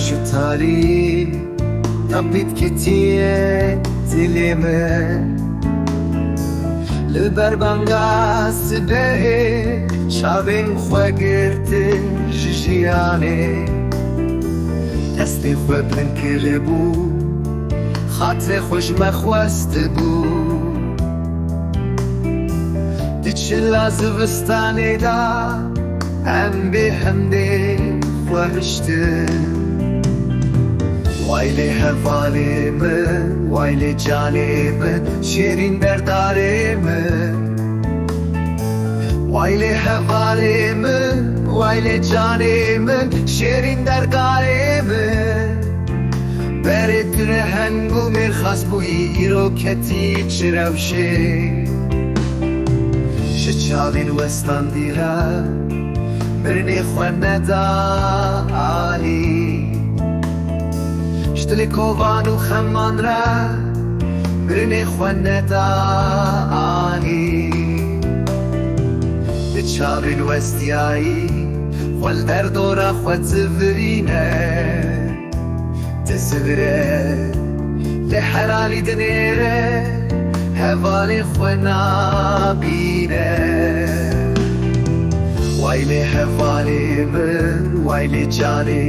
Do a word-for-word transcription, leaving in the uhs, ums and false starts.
Ji talî tepît ketiye dilê min. Li ber banga sibehê çavên xwe girtin ji jiyanê. Destê xwe bin kiribû, xatirê xwe ji me xwestibû. Di çila zivistanê de em bê hemdê xwe hiştin. Way lê hevalê min, way lê canê min, şêrîn derdarê min. Way lê hevalê min, way lê canê min, şêrîn derdarê min. Berê tu reheng û mêrxas bûyî, îro ketî çi rewşê. Ji çavên westandî re mirinê xwe neda alî. Ji dilê kovan û xeman re mirinê xwe neda alî. Di çavên westiyayî xwe li derdora xwe divirîne. Dizivire, lê heralî dinêre, hevalê xwe nabîne. Way lê hevalê min, way lê canê